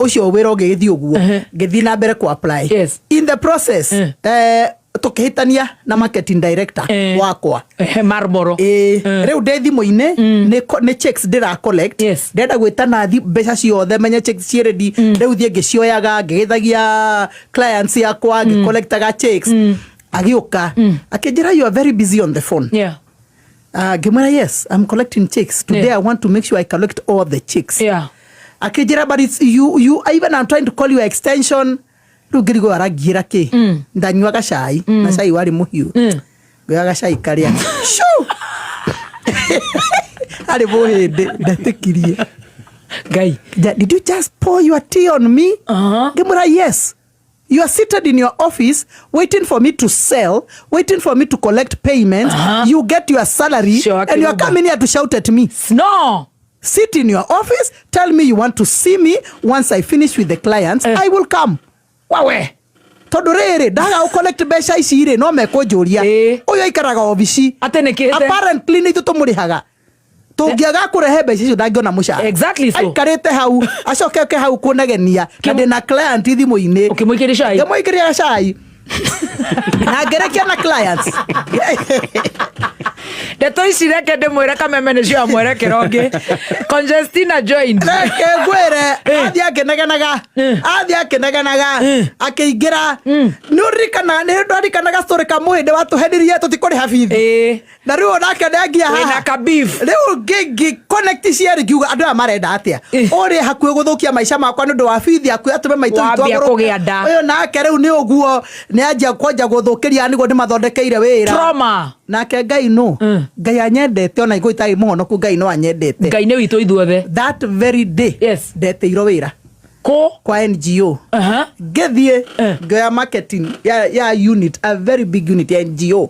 Ũcio wĩra ũgĩgĩthiĩ ũguo. Ngĩthiĩ na mbere ku apply. In the process, tũkĩhĩtania na marketing director wakwa. Ehe, Marlboro. Ĩĩ, rĩu ndĩ thimũ-inĩ, nĩ checks ndĩra collect. Ndĩrenda gwĩta nathi mbeca ciothe, menye checks ciĩ ready. Rĩu thiĩ ngĩcioyaga, ngĩgĩthagia clients yakwa, ngĩcollectaga checks. Agĩũka akĩnjĩra, "You are very busy on the phone." Ngĩmwĩra, "Yes, I'm collecting checks today. I want to make sure I collect all the checks." Akĩnjĩra, "But it's you even I'm trying to call your extension." Rĩu ngĩrigwo arangiĩra kĩ. Ndanyuaga cai na cai warĩ mũhiũ. Ngĩoya gacai karĩa Shoo! Arĩ mũhĩndĩ ndetĩkirie. Ngai. "Did you just pour your tea on me?" Uh-huh. Ngĩmwĩra, "Yes. You are seated in your office waiting for me to sell, waiting for me to collect payments. You get your salary and you are Akiruba. coming here to shout at me. No. Sit in your office, tell me you want to see me. Once I finish with the clients, I will come." Wawe. Tondũ rĩrĩ ndaga gũ collect mbeca ici rĩ, no mekũnjũria, ũyũ aikaraga obici. Atĩ nĩkĩte? Apparently nĩ ithuĩ tũmũrĩhaga, tũngĩaga kũrehe mbeca icio ndangĩona mũcara. Exactly so. Aikarĩte hau, acoke oke hau kũnegenia na ndĩna client thimũ-inĩ. Ũkĩmũikĩria cai? Ngĩmũikĩria cai na ngĩrekia na clients. Ndeto ici reke ndĩmwĩre, kameme nĩcio ya mwerekero ũngĩ. Congestina joined. Reke ngwĩre, athiĩ akĩnegenaga, athiĩ akĩnegenaga, akĩingĩra. Nĩ ũririkanaga, nĩ ndwaririkanaga story ka mũhĩndĩ watũhenirie tũtikũrĩha bithi? Ĩĩ. Na rĩu onake nĩangia Wĩna haha. ka beef. Rĩu ngĩngĩ connect cierĩ, ngiuga andũ aya marenda atĩa? Ũrĩa hakuhĩ gũthũkia maica makwa nĩ ũndũ wa bithi, hakuhĩ atũme maitũ witũ Wambia agũrũke. kũgĩa nda. Ũyũ nake rĩu nĩ ũguo nĩ anjia kwanja gũthũkĩria nĩguo ndĩmathondekeire wĩra. Trauma. Nake Ngai no Ngai anyendete, ona igũ itarĩ mũhonoku, Ngai no anyendete. Ngai nĩ witũ ithuothe. That very day ndetĩirwo wĩra Kũ? kwa NGO. Ngĩthiĩ, ngĩoya marketing ya unit, a very big unit ya NGO.